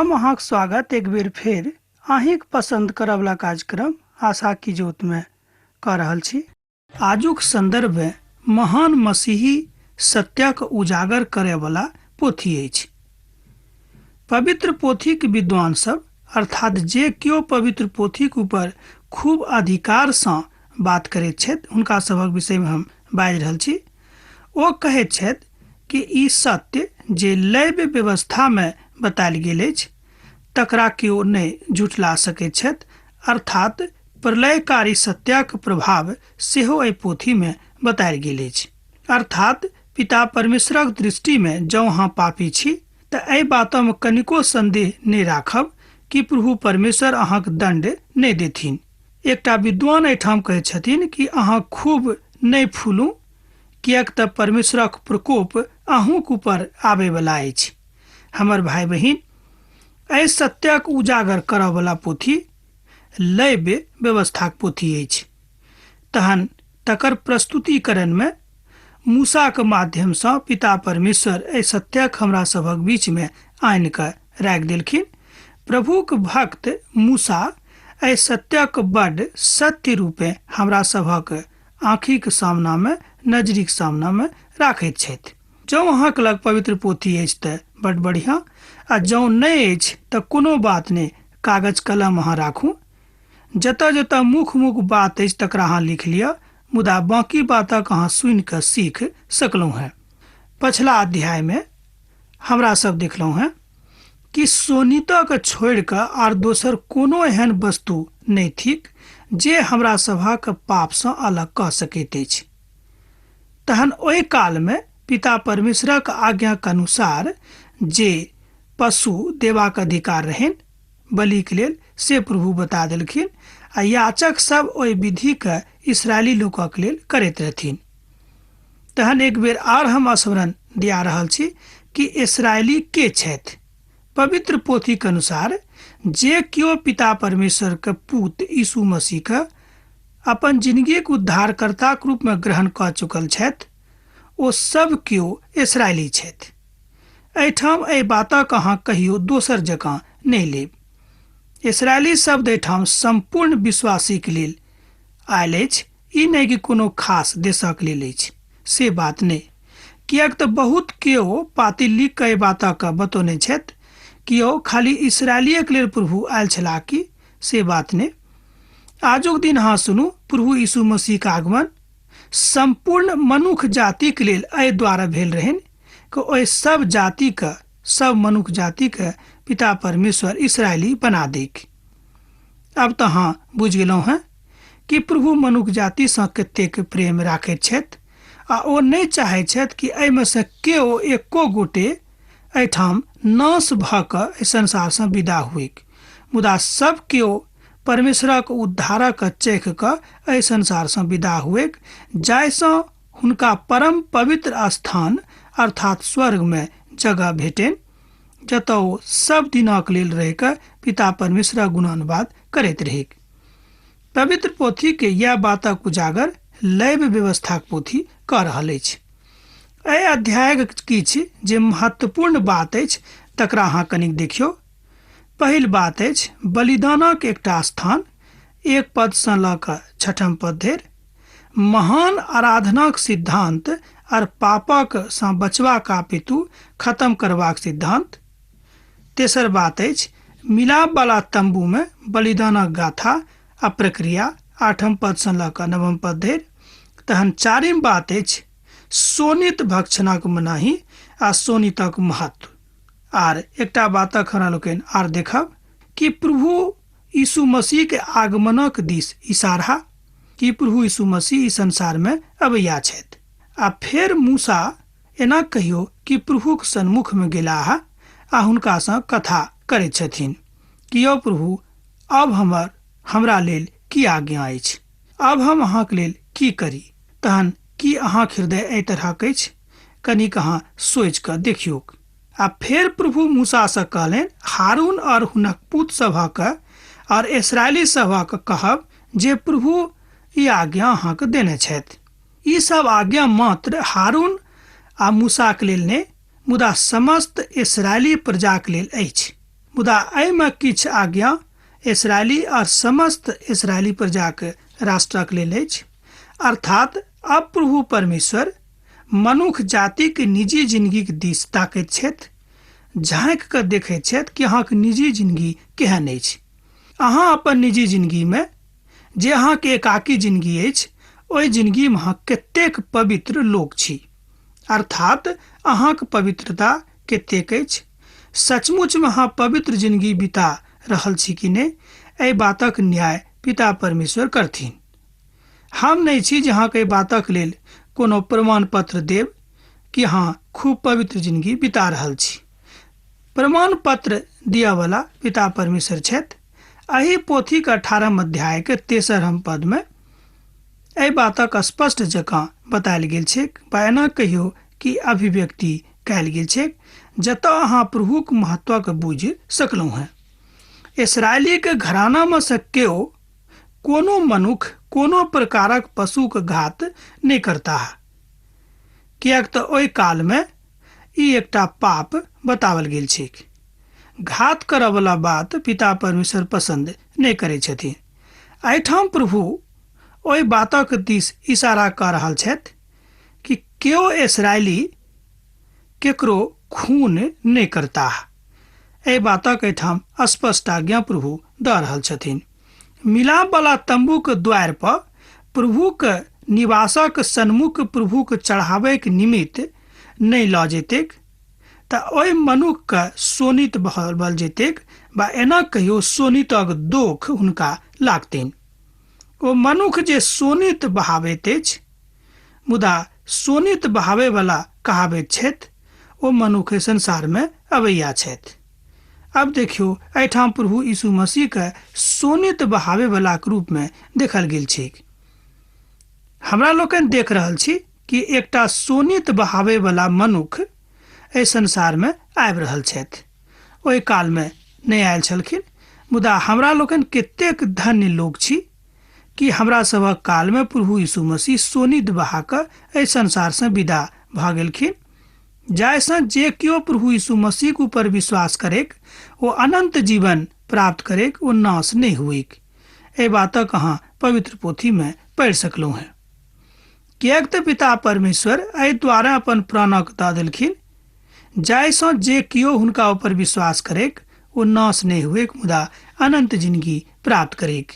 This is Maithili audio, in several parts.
हम अहाँक स्वागत एक बेर फेर अहीँक पसन्द करऽवला कार्यक्रम आशा की ज्योतमे कऽ रहल छी। आजुक सन्दर्भ महान मसीही सत्यक उजागर करयवला पोथी अछि। पवित्र पोथीक विद्वान सब अर्थात जे केओ पवित्र पोथीक ऊपर खूब अधिकारसँ बात करैत छथि हुनका सभक विषयमे हम बाजि रहल छी। ओ कहैत छथि कि ई सत्य जे लैव व्यवस्थामे बतायल गेल अछि तकरा केओ नहि झुठला सकैत छथि अर्थात प्रलयकारी सत्यक प्रभाव सेहो एहि पोथीमे बतायल गेल अछि। अर्थात पिता परमेश्वरक दृष्टिमे जँ अहाँ पापी छी तऽ एहि बातमे कनिको संदेह नहि राखब कि प्रभु परमेश्वर अहाँक दण्ड नहि देथिन। एकटा विद्वान एहिठाम कहैत छथिन कि अहाँ खूब नहि फूलू किएक तऽ परमेश्वरक प्रकोप अहूँक ऊपर आबयवला अछि। हमर भाय बहिन, एहि सत्यक उजागर करऽवला पोथी लैव्य व्यवस्थाक पोथी अछि। तहन तकर प्रस्तुतिकरणमे मूसाक माध्यमसँ पिता परमेश्वर एहि सत्यक हमरा सभक बीचमे आनि कऽ राखि देलखिन। प्रभुक भक्त मूसा एहि सत्यक बड्ड सत्य रूपेँ हमरा सभक आँखिक सामनामे, नजरिक सामनामे राखैत छथि। जँ अहाँक लग पवित्र पोथी अछि तऽ बड्ड बढ़िआँ आ जँ नहि अछि तऽ कोनो बात नहि, कागज कलम अहाँ राखू। जतऽ जतऽ मुख मुख बात अछि तकरा अहाँ लिख लिअ, मुदा बाँकी बातक अहाँ सुनि कऽ सीख सकलहुँ हेँ। पछिला अध्यायमे हमरा सब देखलहुँ हेँ कि सोनितक छोड़ि कऽ आर दोसर कोनो एहन वस्तु नहि थिक जे हमरा सभक पापसँ अलग कऽ सकैत अछि। तहन ओहि कालमे पिता परमेश्वरक आज्ञाक अनुसार जे पशु देबाक अधिकार रहनि बलिक लेल से प्रभु बता देलखिन आ याचक सब ओहि विधिके इसराइली लोकक लेल करैत रहथिन। तहन एक बेर आर हम स्मरण दिया रहल छी कि इसराइली के छथि। पवित्र पोथीक अनुसार जे केओ पिता परमेश्वर के पूत यीशु मसीह के अपन जिंदगीक उद्धारकर्ताक रूप में ग्रहण कऽ चुकल छथि ओ सब केओ इसराइली छथि। एहिठाम एहि बातक अहाँ कहियो दोसर जकाँ नहि लेब। इसराइली शब्द एहिठाम सम्पूर्ण विश्वासीक लेल आयल अछि, ई नहि कि कोनो खास देशक लेल अछि, से बात नहि। किएक तऽ बहुत केओ पाती लिख कऽ एहि बातक बतौने छथि कि यौ खाली इसराइलियेक लेल प्रभु आयल छलाह कि, से बात नहि। आजुक दिन अहाँ सुनू, प्रभु यीशु मसीहक आगमन सम्पूर्ण मनुख जातिक लेल एहि द्वारा भेल रहनि कि ओहि सब जातिक, सब मनुख जातिक पिता परमेश्वर इसराइली बना दैक। अब तऽ अहाँ बुझि गेलहुँ हेँ कि प्रभु मनुख जातिसँ कतेक प्रेम राखैत छथि आ ओ नहि चाहैत छथि कि एहिमे सँ केओ एको गोटे एहिठाम नाश भऽ कऽ एहि संसारसँ विदा हुइक, मुदा सब केओ परमेश्वरक उद्धारक चेख कऽ एहि संसारसँ विदा हुएक, जाहिसँ हुनका परम पवित्र स्थान अर्थात स्वर्गमे जगह भेटनि, जतऽ ओ सब दिनक लेल रहि कऽ पिता परमेश्वरक गुणानुवाद करैत रहैक। पवित्र पोथीके यैह बातक उजागर लैव व्यवस्थाक पोथी कऽ रहल अछि। एहि अध्यायक किछु जे महत्वपूर्ण बात अछि तकरा अहाँ कनिक देखियौ। पहिल बात अछि बलिदानक एकटा स्थान, एक पदसँ लऽ कऽ छठम पद धरि, महान आराधनाक सिद्धांत आर पापक सँ बचबाक हेतु खत्म करबाक सिद्धांत। तेसर बात अछि मिलाप वाला तंबू में बलिदानक गाथा आ प्रक्रिया, आठम पद सँ लऽ कऽ नवम पद धरि। तहन चारिम बात अछि शोणित भक्षणक मनाही आ शोणितक महत्व। आर एकटा बातक हमरा लोकनि आर देखब कि प्रभु यीशु मसीह के आगमनक दिस इशारा कि प्रभु यीशु मसीह ई संसार में अबैया छथि। आ फेर मूसा एना कहियो कि प्रभुक सन्मुख में गेलाह आ हुनका सँ कथा करैत छथिन कि यौ प्रभु, अब हमरा लेल की आज्ञा अछि? अब हम अहाँक लेल की करी? तहन की अहाँक हृदय एहि तरहक अछि? कनिक अहाँ सोचि कऽ देखियौक। आ फेर प्रभु मूसा सँ कहलनि, हारून और हुनक पुत सभक और इस्राएली सभक कहब जे प्रभु ई आज्ञा अहाँक देने छथि। ई सब आज्ञा मात्र हारून आ मूसाक लेल नहि, मुदा समस्त इस्राएली प्रजाक लेल अछि। मुदा एहिमे किछु आज्ञा इसराइली और समस्त इसराइली प्रजाक राष्ट्रक लेल अछि। अर्थात अब प्रभु परमेश्वर मनुख जातिक निजी जिंदगीक दिस ताकैत छथि, झाँकि कऽ देखैत छथि कि अहाँक निजी जिंदगी केहन अछि। अहाँ अपन निजी जिंदगीमे जे अहाँके एकाकी जिंदगी अछि, ओहि जिंदगीमे अहाँ कतेक पवित्र लोक छी, अर्थात अहाँक पवित्रता कतेक अछि। सचमुचमे अहाँ पवित्र जिंदगी बिता रहल छी कि नहि, एहि बातक न्याय पिता परमेश्वर करथिन। हम नहि छी जे अहाँके एहि बातक लेल कोनो प्रमाण पत्र देब कि अहाँ खूब पवित्र जिंदगी बिता रहल छी। प्रमाण पत्र दिअवला पिता परमेश्वर छथि। एहि पोथीक 18 अध्यायके 3 पदमे एहि बातक स्पष्ट जकाँ बतायल गेल छैक, बा एना कहियो कि अभिव्यक्ति कयल गेल छैक, जतऽ अहाँ प्रभुक महत्वक बुझि सकलहुँ हेँ। इसराइलीके घरानामे सँ केओ कोनो मनुख कोनो प्रकारक पशुक घात नहि करताह, किएक तऽ ओहि कालमे ई एकटा पाप बताओल गेल छैक। घात करऽवला बात पिता परमेश्वर पसन्द नहि करै छथिन। एहिठाम प्रभु ओहि बातक दिस इशारा कऽ रहल छथि कि केओ इसराइली केकरो खून नहि करताह। एहि बातक एहिठाम स्पष्ट आज्ञा प्रभु दऽ रहल छथिन। मिलापवला तम्बूक द्वार पर प्रभुक निवासक सन्मुख प्रभुक चढ़ाबैक निमित्त नहि लऽ जेतैक तऽ ओहि मनुखके शोणित बहल जेतैक, बा एना कहियो शोणितक दोख हुनका लागतनि। ओ मनुख जे शोणित बहाबैत अछि, मुदा शोणित बहाबैवला कहाबैत छथि, ओ मनुख एहि संसारमे अबैया छथि। अब देखियौ, एहिठाम प्रभु यीशु मसीहके शोणित बहाबैवलाक रूपमे देखल गेल छैक। हमरा लोकनि देख रहल छी कि एकटा शोणित बहाबैवला मनुख एहि संसारमे आबि रहल छथि। ओहि कालमे नहि आयल छलखिन, मुदा हमरा लोकनि कतेक धन्य लोक छी कि हमरा सभक कालमे प्रभु यीशु मसीह शोणित बहा कऽ एहि संसारसँ विदा भऽ गेलखिन, जाहिसँ जे केओ प्रभु यीशु मसीहक ऊपर विश्वास करैक ओ अनंत जीवन प्राप्त करैक, ओ नाश नहि हुएक। एहि बातक अहाँ पवित्र पोथीमे पढ़ि सकलहुँ हेँ। किएक तऽ पिता परमेश्वर एहि द्वारा अपन प्राणक दऽ देलखिन, जाहिसँ जे केओ हुनका ऊपर विश्वास करैक ओ नाश नहि हुएक, मुदा अनंत जिंदगी प्राप्त करैक।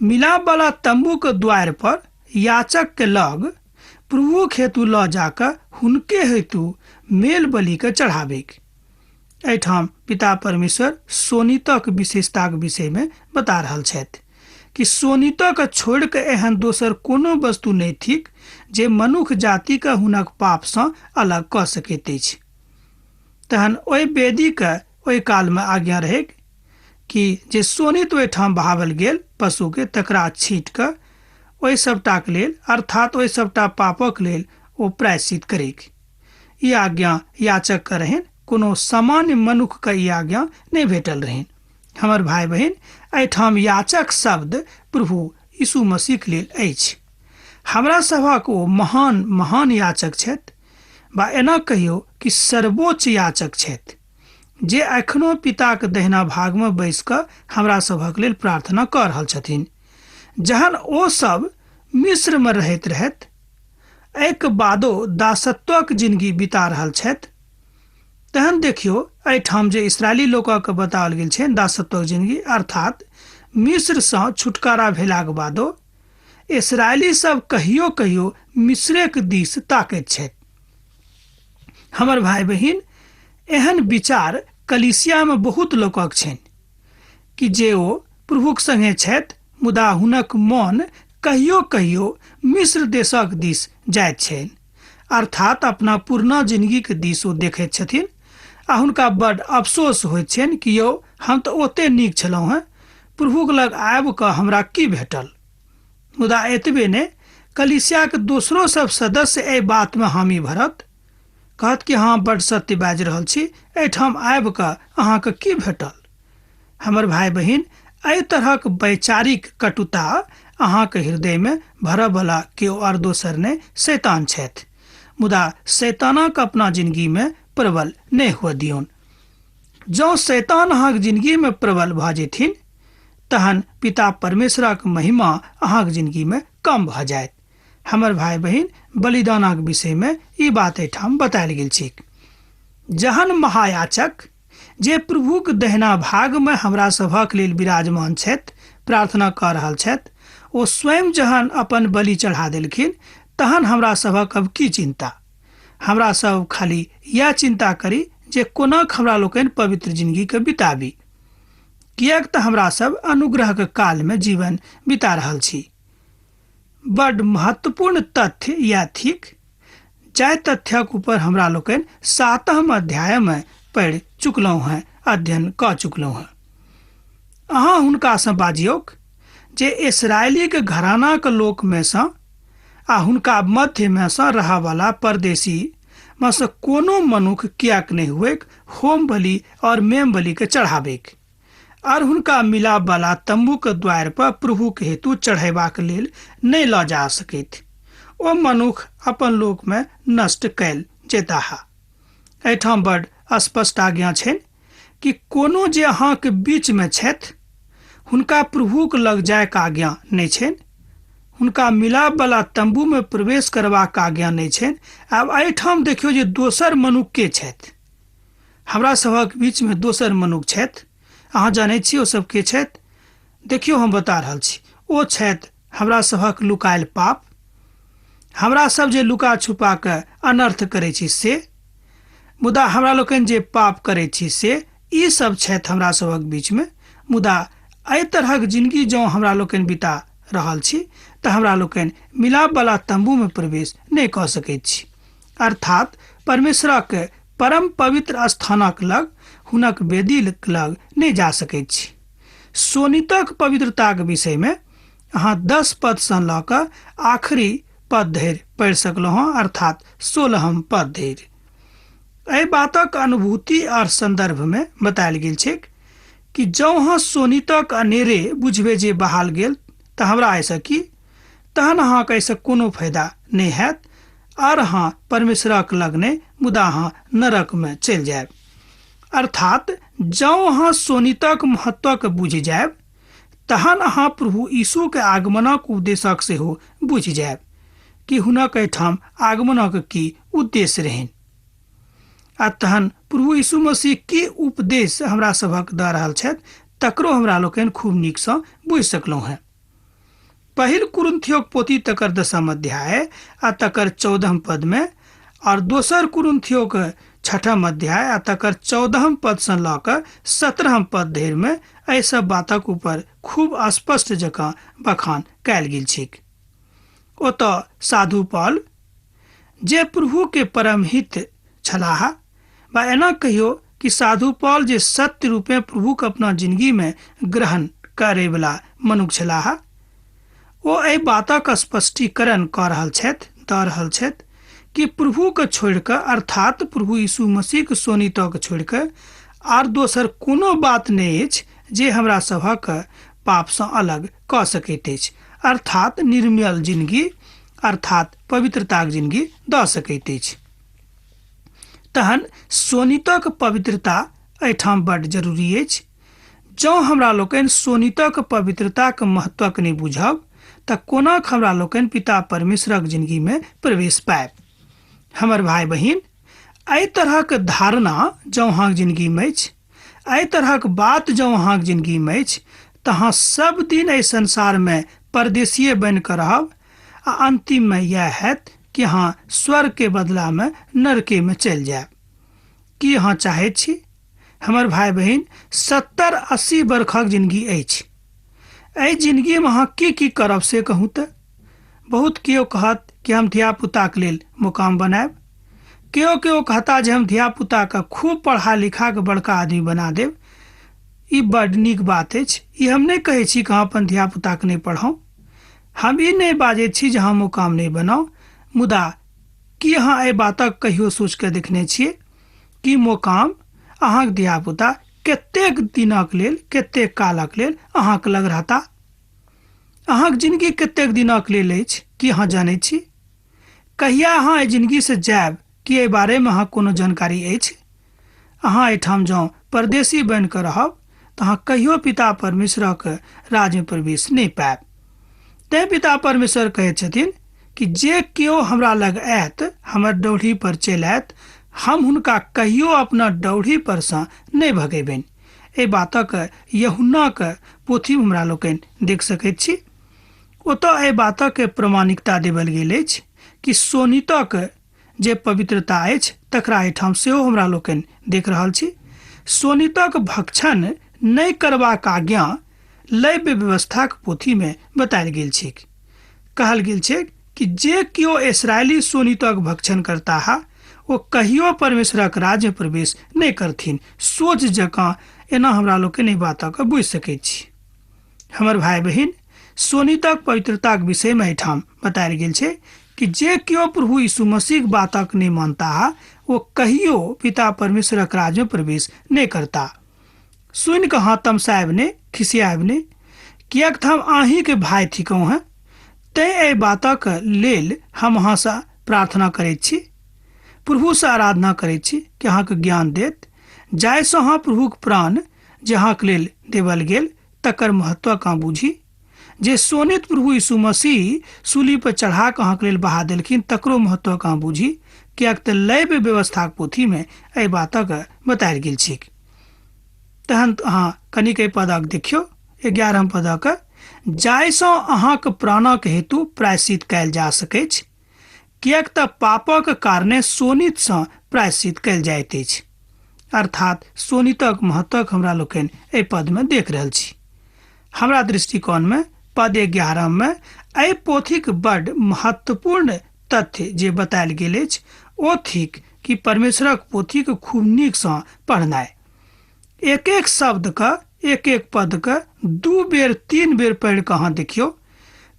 मिलापवला तम्बूक द्वार पर याचक के लग प्रभुक हेतु लऽ जाकऽ हुनके हेतु मेल बलिके चढ़ाबैक। एहिठाम पिता परमेश्वर शोणितक विशेषताक विषयमे बता रहल छथि कि शोणितक छोड़ि कऽ एहन दोसर कोनो वस्तु नहि थिक जे मनुख जातिके हुनक पापसँ अलग कऽ सकैत अछि। तहन ओहि वेदीके ओहि कालमे आज्ञा रहैक कि जे शोणित ओहिठाम बहावल गेल पशुके तकरा छीट कऽ ओहि सबटाक लेल, अर्थात ओहि सबटा पापक लेल ओ प्रायश्चित करैक। ई आज्ञा याचकके रहनि, कोनो सामान्य मनुखके ई आज्ञा नहि भेटल रहनि। हमर भाय बहिन, एहिठाम याचक शब्द प्रभु यीशु मसीहक लेल अछि। हमरा सभक ओ महान महान याचक छथि, बा एना कहियौ कि सर्वोच्च याचक छथि, जे एखनो पिताक दहिना भागमे बैस कऽ हमरा सभक लेल प्रार्थना कऽ रहल छथिन। जहन ओ सब मिस्रमे रहैत रहथि, एहिके बादो दासत्वक जिंदगी बिता रहल छथि, तहन देखियौ एहिठाम जे इसराइली लोकके बताओल गेल छै दासत्वक जिंदगी, अर्थात मिस्रसँ छुटकारा भेलाक बादो इसराइली सब कहियो कहियो मिस्रेक दिस ताकैत छथि। हमर भाय बहिन, एहन विचार कलीसियामे बहुत लोकक छनि कि जे ओ प्रभुक संगे छथि, मुदा हुनक मन कहियो कहियो मिस्र देशक दिस जाइत छनि, अर्थात अपना पुरना जिंदगीके दिस ओ देखैत छथिन आ हुनका बड अफसोस होइत छनि कि यौ हम तऽ ओते नीक छलहुँ हेँ, प्रभुक लग आबि कऽ हमरा की भेटल। मुदा एतबे नहि, कलीसियाके दोसरो सब सदस्य एहि बातमे हामी भरत, कहत कि हँ बड सत्य बाजि रहल छी, एहिठाम आबि कऽ अहाँके की भेटल। हमर भाय बहिन, एहि तरहक वैचारिक कटुता अहाँके हृदयमे भरऽवला केओ आओर दोसर नहि, शैतान छथि। मुदा शैतानक अपना जिंदगीमे प्रबल नहि हुअ दियौन। जँ शैतान अहाँक जिनगीमे प्रबल भऽ जेथिन तहन पिता परमेश्वरक महिमा अहाँक जिनगीमे कम भऽ जायत। हमर भाय बहिन, बलिदानक विषयमे ई बात एहिठाम बतायल गेल छैक। जहन महायाचक जे प्रभुक दहिना भागमे हमरा सभक लेल विराजमान छथि प्रार्थना कऽ रहल छथि, ओ स्वयं जहन अपन बलि चढ़ा देलखिन तहन हमरा सभक अब की चिन्ता? हमरा सब खाली इएह चिन्ता करी जे कोना हमरा लोकनि पवित्र जिनगीके बिताबी, किएक तऽ हमरा सब अनुग्रहक कालमे जीवन बिता रहल छी। बड्ड महत्वपूर्ण तथ्य इएह थिक जाहि तथ्यक ऊपर हमरा लोकनि सातम अध्यायमे पढ़ि चुकलहुँ हेँ, अध्ययन कऽ चुकलहुँ हेँ। अहाँ हुनकासँ बाजियौक जे इसराइलीक घरानाक लोकमे सँ आ हुनका मध्यमे सँ रहऽवला परदेशी मे सँ कोनो मनुख किएक नहि हुएक, होम बलि और मेम बलिके चढ़ाबैक और हुनका मिलाप वाला तम्बूक द्वार पर प्रभुक हेतु चढ़ेबाक लेल नहि लऽ जा सकैत। ओ मनुख अपन लोकमे नष्ट कयल जेताह। एहिठाम बड स्पष्ट आज्ञा छनि कि कोनो जे अहाँके बीचमे छथि हुनका प्रभुक लग जायके आज्ञा नहि छनि, हुनका मिलाप वाला तम्बूमे प्रवेश करबाक आज्ञा नहि छनि। आब एहिठाम देखियौ जे दोसर मनुख के छथि। हमरा सभक बीचमे दोसर मनुख छथि। अहाँ जानै छी ओ सब के छथि? देखियौ हम बता रहल छी। ओ छथि हमरा सभक लुकायल पाप, हमरा सब जे लुका छुपा कऽ अनर्थ करै छी से, मुदा हमरा लोकनि जे पाप करै छी से, ई सब छथि हमरा सभक बीचमे। मुदा एहि तरहक जिनगी जँ हमरा लोकनि बिता रहल छी तऽ हमरा लोकनि मिलाप वाला तम्बूमे प्रवेश नहि कऽ सकैत छी, अर्थात परमेश्वरक परम पवित्र स्थानक लग, हुनक वेदी लग नहि जा सकैत छी। शोणितक पवित्रताक विषयमे अहाँ 10 पदसँ लऽ कऽ आखिरी पद धरि पढ़ि सकलहुँ हँ, अर्थात 16 पद धरि। एहि बातक अनुभूति आओर सन्दर्भमे बतायल गेल छैक कि जँ अहाँ शोणितक अनेरे बुझबै जे बहाल गेल तऽ हमरा एहिसँ की, तहन अहाँके एहिसँ कोनो फायदा नहि हैत आर अहाँ परमेश्वरक लग नहि मुदा अहाँ नरकमे चलि जायब। अर्थात जँ अहाँ शोणितक महत्वक बुझि जायब तहन अहाँ प्रभु यीशुके आगमनक उपदेशक सेहो बुझि जायब कि हुनक एहिठाम आगमनक की उद्देश्य रहनि आ तहन प्रभु यीशु मसीह की उपदेश हमरा सभक दऽ रहल छथि तकरो हमरा लोकनि खूब नीकसँ बुझि सकलहुँ हेँ। पहिल कुरिन्थियोक पोथी तकर 10 अध्याय आ तकर 14 पदमे और दोसर कुरिन्थियोक 6 अध्याय आ तकर 14 पदसँ लऽ कऽ 17 पद धरिमे एहि सब बातक ऊपर खूब स्पष्ट जकाँ बखान कयल गेल छैक। ओतऽ साधु पॉल जे प्रभु के परम हित छलाह, बा एना कहियो कि साधु पॉल जे सत्य रूपे प्रभु के अपना जिंदगी में ग्रहण करे वाला मनुख छलाह, ओ एहि बातक स्पष्टीकरण कऽ रहल छथि, दऽ रहल छथि कि प्रभु के छोड़ि कऽ, अर्थात प्रभु यीशु मसीह के शोणित के छोड़ि कऽ आर दोसर कोनो बात नहि अछि जे हमरा सभक पापसँ अलग कऽ सकैत अछि, अर्थात निर्मल जिंदगी, अर्थात पवित्रताक जिंदगी दऽ सकैत अछि। तहन शोणितक पवित्रता एहिठाम बड्ड जरूरी अछि। जँ हमरा लोकनि शोणितक पवित्रताक महत्वक नहि बुझब तऽ कोना हमरा लोकनि पिता परमेश्वरक जिंदगीमे प्रवेश पायब। हमर भाय बहिन, एहि तरहक धारणा जँ अहाँक जिंदगीमे अछि, एहि तरहक बात जँ अहाँक जिंदगीमे अछि, तऽ अहाँ सब दिन एहि संसारमे परदेशीय बनि कऽ रहब आ अंतिममे इएह हैत कि अहाँ स्वर्गके बदलामे नरकेमे चलि जायब। की अहाँ चाहैत छी? हमर भाय बहिन, 70-80 बरखक जिंदगी अछि। एहि जिंदगीमे अहाँ की की करब से कहू तऽ? बहुत केओ कहत कि हम धियापुताके लेल मुकाम बनायब। केओ केओ कहता जे हम धियापुताके खूब पढ़ा लिखा कऽ बड़का आदमी बना देब। ई बड्ड नीक बात अछि। ई हम नहि कहै छी कि अहाँ अपन धियापुताके नहि पढ़ाउ। हम ई नहि बाजैत छी जे अहाँ मुकाम नहि बनाउ, मुदा की अहाँ एहि बातक कहियो सोचि कऽ देखने छियै कि मोकाम अहाँक धियापुता कतेक दिनक लेल, कतेक कालक लेल अहाँक लग रहता? अहाँक जिनगी कतेक दिनक लेल अछि की अहाँ जानैत छी? कहिया अहाँ एहि जिनगीसँ जायब, की एहि बारेमे अहाँक कोनो जानकारी अछि? अहाँ एहिठाम जँ परदेशी बनि कऽ रहब तऽ अहाँ कहियो पिता परमेश्वरक राज्यमे प्रवेश नहि पायब। तैं पिता परमेश्वर कहैत छथिन कि जे केओ हमरा लग आयत, हमर डौढ़ी पर चलि आयत, हम हुनका कहियो अपना डौढ़ी पर सँ नहि भगेबनि। एहि बातक यूहन्नाक पोथी हमरा लोकनि देख सकैत छी। ओतऽ एहि बातक प्रमाणिकता देबल गेल अछि कि सोनितक जे पवित्रता अछि तकरा एहिठाम सेहो हमरा लोकनि देख रहल छी। सोनितक भक्षण नहि करबाक आज्ञा लैव्य व्यवस्थाक पोथीमे बतायल गेल छैक। कहल गेल छैक कि जे केओ इसराइली सोनितक भक्षण करताह ओ कहियो परमेश्वरक राज्य प्रवेश नहि करथिन। सोच जकाँ एना हमरा लोकनि एहि बातक बुझि सकैत छी। हमर भाई बहिन, सोनितक पवित्रताक विषयमे एहिठाम बतायल गेल छै कि जे केओ प्रभु यीशु मसीहक बातक नहि मानताह ओ कहियो पिता परमेश्वरक राज्यमे प्रवेश नहि करता। सुनि कऽ अहाँ तमसायब नहि, खिसियायब नहि, किएक तऽ हम अहीँके भाय थिकहुँ हेँ। तैँ एहि बातक लेल हम अहाँसँ प्रार्थना करैत छी, प्रभुसँ आराधना करैत छी कि अहाँके ज्ञान देत, जाहिसँ अहाँ प्रभुक प्राण जे अहाँके लेल देवल गेल तकर महत्वक अहाँ बुझी। जे सोनित प्रभु यीशु मसीह सूली पर चढ़ा कऽ अहाँके लेल बहा देलखिन तकरो महत्वक अहाँ बुझी, किएक तऽ लैव्य व्यवस्थाक पोथीमे एहि बातक बतायल गेल छैक। तहन अहाँ कनिक एहि पदक देखियौ, 11 पदक, जाहिसँ अहाँक प्राणक हेतु प्रायश्चित कयल जा सकैछ, किएक तऽ पापक कारणे सोनितसँ प्रायश्चित कयल जाइत अछि। अर्थात सोनितक महत्वक हमरा लोकनि एहि पदमे देख रहल छी। हमरा दृष्टिकोणमे पद 11 मे एहि पोथीक बड महत्वपूर्ण तथ्य जे बतायल गेल अछि ओ थिक कि परमेश्वरक पोथीक खूब नीकसँ पढ़नाइ, एक एक शब्दके, एक एक पदके 2 बेर 3 बेर पढ़ि कऽ अहाँ देखियौ,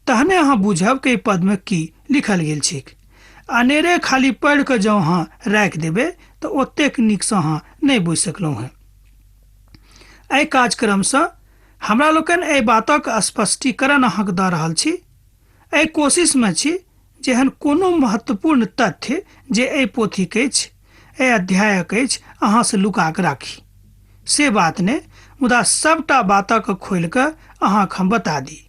तहने अहाँ बुझब कि एहि पदमे की लिखल गेल छैक। अनेरे खाली पढ़ि कऽ जँ अहाँ राखि देबै तऽ ओतेक नीकसँ अहाँ नहि बुझि सकलहुँ हेँ। एहि कार्यक्रमसँ हमरा लोकनि एहि बातक स्पष्टीकरण अहाँके दऽ रहल छी, एहि कोशिशमे छी जे एहन कोनो महत्वपूर्ण तथ्य जे एहि पोथीक अछि, एहि अध्यायक अछि, अहाँसँ लुका कऽ राखी से बात नहि, मुदा सबटा बातक खोलि कऽ अहाँके हम बता दी।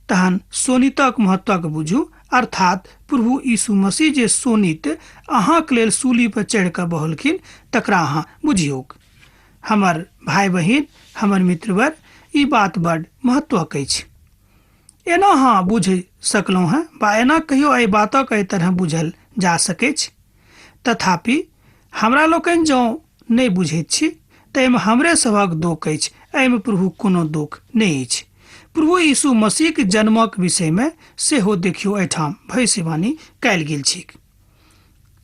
तहन सोनितक महत्वक बुझू, अर्थात प्रभु यीशु मसीह जे सोनित अहाँके लेल सूली पर चढ़ि कऽ बहलखिन तकरा अहाँ बुझियौक। हमर भाई बहिन, हमर मित्रवर, ई बात बड महत्वक अछि। एना अहाँ बुझि सकलहुँ हेँ बा एना कहियो एहि बातक एहि तरह बुझल जा सकैछ। तथापि हमरा लोकनि जँ नहि बुझैत छी तऽ एहिमे हमरे सभक दोख अछि, एहिमे प्रभुक कोनो दोख नहि अछि। प्रभु यीशु मसीहक जन्मक विषयमे सेहो देखियौ एहिठाम भविष्यवाणी कयल गेल छैक।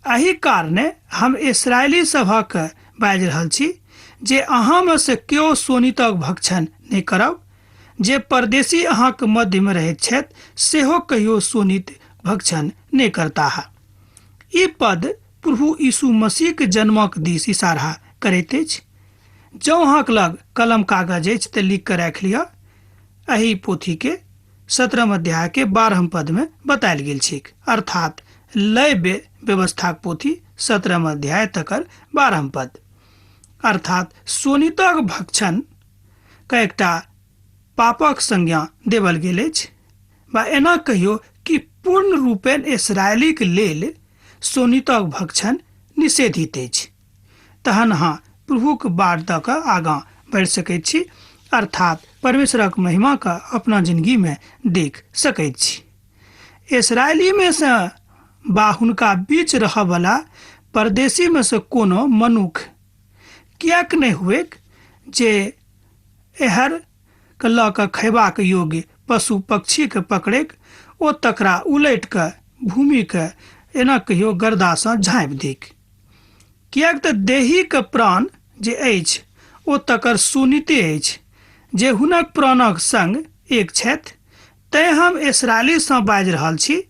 एहि कारणे हम इसराइली सभक बाजि रहल छी जे अहाँमे से केओ सोनितक भक्षण नहि करब, जे परदेशी अहाँक मध्यमे रहैत छथि सेहो कहियो सोनित भक्षण नहि करताह। ई पद प्रभु यीशु मसीहक जन्मक दिस इशारा करैत अछि। जँ अहाँक लग कलम कागज अछि तऽ लिख कऽ राखि लिअ। एहि पोथीके 17 अध्याय के 12 पद में बतायल गेल छैक, अर्थात लैव्य व्यवस्थाक पोथी 17 अध्याय तकर 12 पद, अर्थात सोनितक भक्षण के एकटा पापक संज्ञा देवल गेल अछि, बा एना कहियो कि पूर्ण रूपेण इसराइलीक लेल सोनितक भक्षण निषेधित अछि। तहन अहाँ प्रभुक बाट दऽ कऽ आगाँ बढ़ि सकैत छी, अर्थात परमेश्वरक महिमा के अपना जिंदगी में देख सकैत छी। इसराइली में से बा हुनका बीच रहऽवला परदेशी में से कोनो मनुख किएक नहि हुएक जे एहर के लऽ कऽ खयबाक योग्य पशु पक्षीके पकड़ैक, ओ तकरा उलटि कऽ भूमिके एना कहियो गर्दासँ झाँपि दैक। किएक तऽ देहीके प्राण जे अछि ओ तकर सुनिते अछि जे हुनक प्राणक संग एक छथि। तैँ हम इसराइलीसँ बाजि रहल छी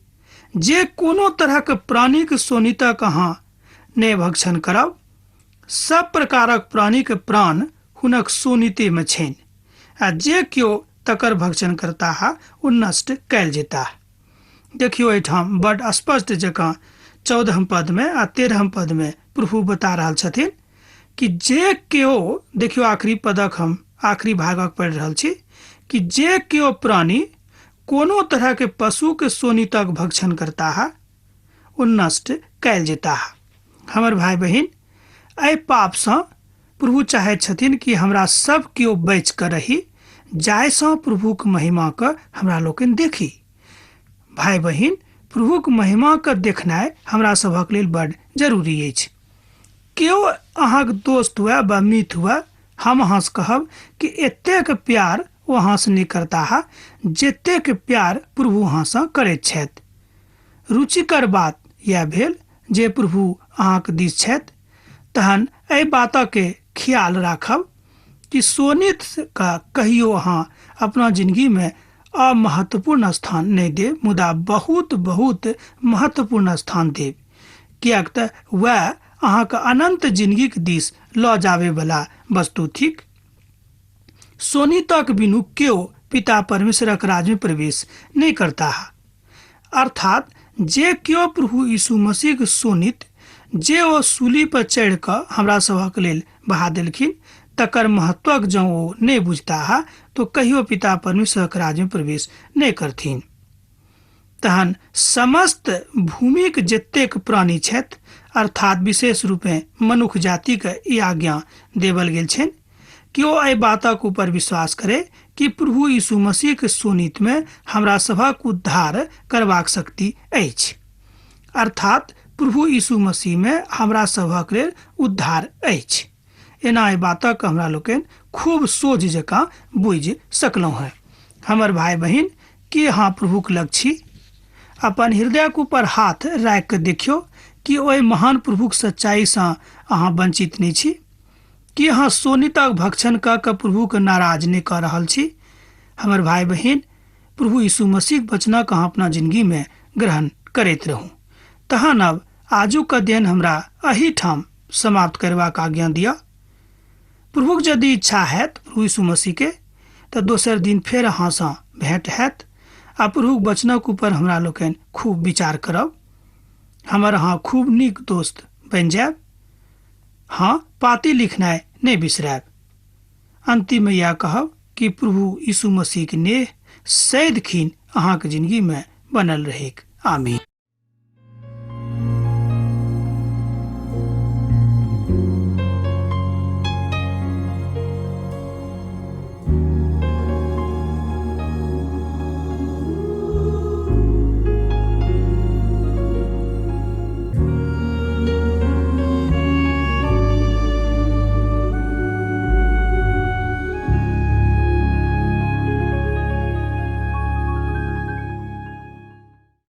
जे कोनो तरहक प्राणीक शोणितक अहाँ नहि भक्षण करब। सब प्रकारक प्राणीक प्राण हुनक शोणितेमे छनि आ जे केओ तकर भक्षण करताह ओ नष्ट कयल जेताह। देखियौ एहिठाम बड स्पष्ट जकाँ 14 पदमे आ 13 पदमे प्रभु बता रहल छथिन। कि जे केओ, देखियौ आखिरी पदक हम आखिरी भागक पढ़ि रहल छी, कि जे केओ प्राणी कोनो तरह के पशु के शोणितक भक्षण करता है ओ नष्ट कयल जेताह। हमर भाई बहिन, एहि पापसँ प्रभु चाहैत छथिन कि हमरा सब केओ बचि कऽ रही, जाहिसँ प्रभुक महिमाके हमरा लोकनि देखी। भाई बहिन, प्रभुक महिमाके देखनाइ हमरा सभक लेल बड जरूरी अछि। केओ अहाँके दोस्त हुए वा मित्र हुए, हम अहाँसँ कहब कि एतेक प्यार ओ अहाँसँ नहि करताह जतेक प्यार प्रभु अहाँसँ करैत छथि। रुचिकर बात यैह भेल जे प्रभु अहाँके दिस छथि। तहन एहि बातके ख्याल राखब कि शोणित का कहियो अहाँ अपना जिंदगीमे अमहत्वपूर्ण स्थान नहि देब, मुदा बहुत बहुत महत्वपूर्ण स्थान देब, किएक तऽ वएह अहाँके अनन्त जिंदगीक दिस लऽ जाबयवला वस्तु थिक। शोणितक बिनु केओ पिता परमेश्वरक राज्यमे प्रवेश नहि करताह। अर्थात जे केओ प्रभु यीशु मसीहक शोणित जे ओ सूली पर चढ़ि कऽ हमरा सभक लेल बहा देलखिन तकर महत्वक जँ ओ नहि बुझताह तो कहियो पिता परमेश्वरक राज्यमे प्रवेश नहि करथिन। तहन समस्त भूमिक जतेक प्राणी छथि, अर्थात विशेष रूपेँ मनुख जातिके ई आज्ञा देवल गेल छनि कि ओ एहि बातक ऊपर विश्वास करे कि प्रभु यीशु मसीहक शोणितमे हमरा सभक उद्धार करबाक शक्ति अछि। अर्थात प्रभु यीशु मसीहमे हमरा सभक लेल उद्धार अछि। एना एहि बातक हमरा लोकनि खूब सोझ जकाँ बुझि सकलहुँ हेँ। हमर भाय बहिन, की अहाँ प्रभुक लग छी? अपन हृदयक ऊपर हाथ राखि कऽ देखियौ कि ओहि महान प्रभुक सच्चाइसँ अहाँ वंचित नहि छी। की अहाँ शोणितक भक्षण कऽ कऽ प्रभुके नाराज नहि कऽ रहल छी? हमर भाय बहिन, प्रभु यीशु मसीहक वचनक अहाँ अपना जिंदगीमे ग्रहण करैत रहू। तहन अब आजुक अध्ययन हमरा एहिठाम समाप्त करबाक आज्ञा दिअ। प्रभुक यदि इच्छा हैत प्रभु यीशु मसीहके तऽ दोसर दिन फेर अहाँसँ भेंट हैत आ प्रभुक वचनक ऊपर हमरा लोकनि खूब विचार करब। हमर अहाँ खूब नीक दोस्त बनि जायब। हँ, पाती लिखनाइ नहि बिसरायब। अन्तिममे इएह कहब कि प्रभु यीशु मसीहके नेह सदिखिन अहाँके जिंदगीमे बनल रहैक। आमीन।